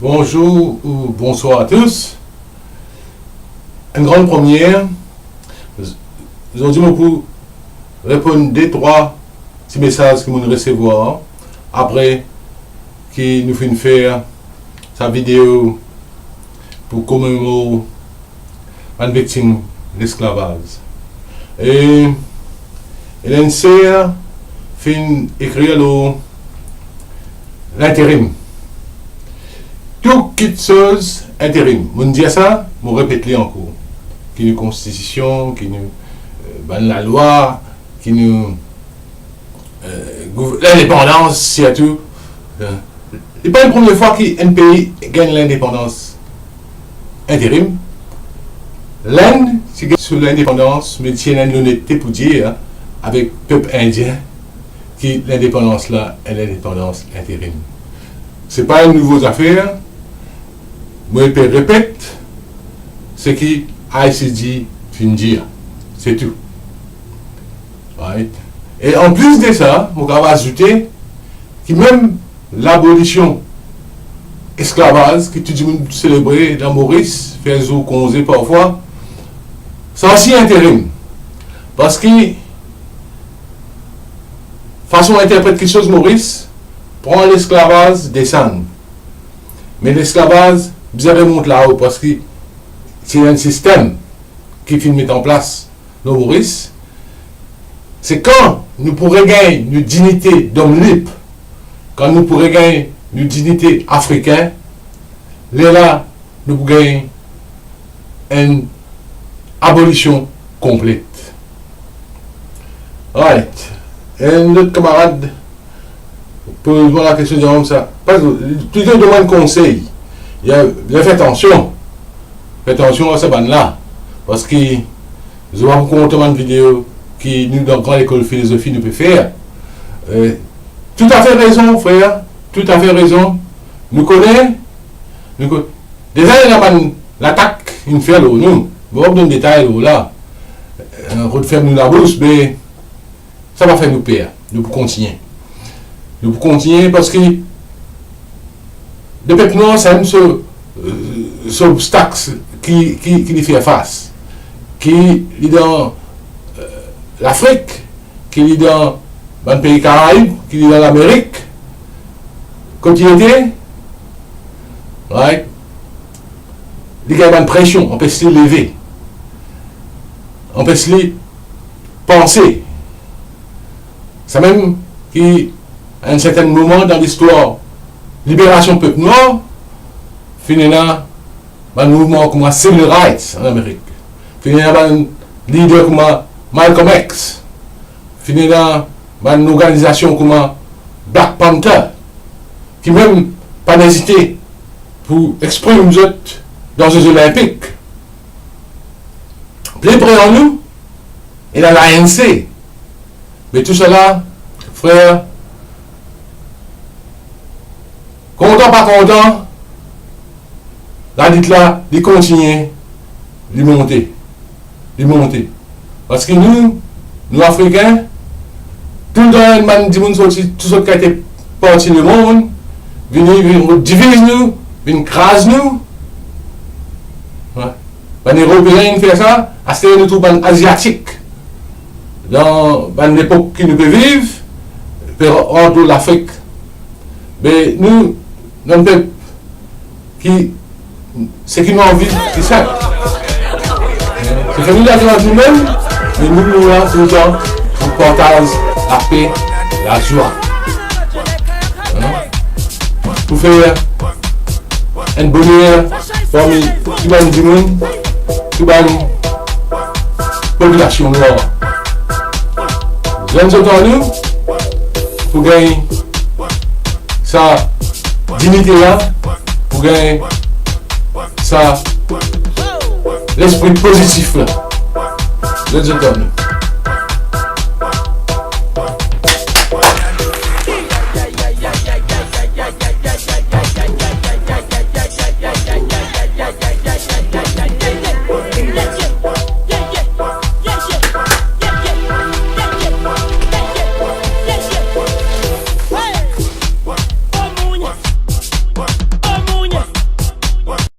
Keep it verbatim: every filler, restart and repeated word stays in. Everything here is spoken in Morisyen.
Bonzour ou bonswar a tous. Enn gran premie, zordi mo pou reponn de trwa ti mesaz ki mo'nn resevwar apre ki nou finn fer sa video pou komemore bann viktim lesklavaz. E, e enn ser finn ekrir lor linterim. Tou kiksoz interim. Mo'nn dir sa, mo repet li ankor. Ki nou konstitision, ki nou, eh, bann lalwa, ki nou, eh, gouv-, lindepandans sirtou. Eh, li pa enn premie fwa ki enn pei gagn lindepandans interim. Lind ti gagn so lindepandans, me ti ena lonnete pou dir, avek pep indien, ki lindepandans la, enn lindepandans interim. Se pa enn nouvo zafer, mo pe repet seki I C J finn dir, se tou. Right? E anplis de sa, mo kapav azoute ki mem labolision esklavaz ki tou dimoun selebre dan Moris, fer zour konze parfwa, sa osi interim. Parski fason interpret kiksoz Moris, pran lesklavaz, desann. Me lesklavaz bizin remont lao, parski ti ena enn sistem ki finn met an plas lor Moris. Se kan nou pou regagn nou dignite dom lib, kan nou pou regagn nou dignite Afrikin, lerla nou pou gagn enn abolision konplet. Right. Enn lot kamarad poz mwa lakestion, dir mwa sa. Pas, plito demann konsey. Li a, li a fer atansion. Fer atansion ar sa bann la. Parski zot pa pou kontan bann video ki nou dan gran lekol filozofi nou pe fer. Eh, toutafe rezon, frer. Toutafe rezon. Nou kone, nou ko-, deza ena bann latak inn fer lor nou. Mo pa pou donn detay lor la. Eh, kot ferm nou labous, me sa pa fer nou per. Nou pou kontigne. Nou pou kontigne parski lepep nwar, sa mem so, eh, so obstak ki, ki, ki li fer fas. Ki li dan, eh, Lafrik, ki li dan bann pei Karaib, ki li dan Lamerik, kot li ete, right? Li gagn bann presion, anpes li leve, anpes li panse. Samem ki, a enn sertenn moman dan listwar liberasion pep nwar, finn ena bann mouvman kouma Civil Rights an Amerik, finn ena bann lider kouma Malcolm X, finn ena bann lorganizasion kouma Black Panther, ki mem pa'nn ezite pou exprim zot dan Zezolinpik. Pli pre ar nou, ena l'A N C. Me tousala, frer, kontan pa kontan, lalit la, li kontigne, li monte, li monte. Parski nou, nou Afrikin, toultan enn bann dimoun sorti tou sort kalite parti lemond, vini, vinn diviz nou, vinn kraz nou. Wi. Bann Eropeen inn fer sa, aster nou trouv bann Aziatik, dan bann lepok ki nou pe viv, pe rant lor Lafrik. Me nou, nou enn pep ki, seki nou anvi, se sa. Se fer nou lager ant nou mem, me nou, nou la toultan pou partaz lape, lazwa. Pou fer enn boner parmi tou bann dimoun, tou bann popilasion nwar. Zwenn zot ar nou pou gagn sa dignite la, pou gagn sa lespri pozitif la. Zwenn zot ar nou.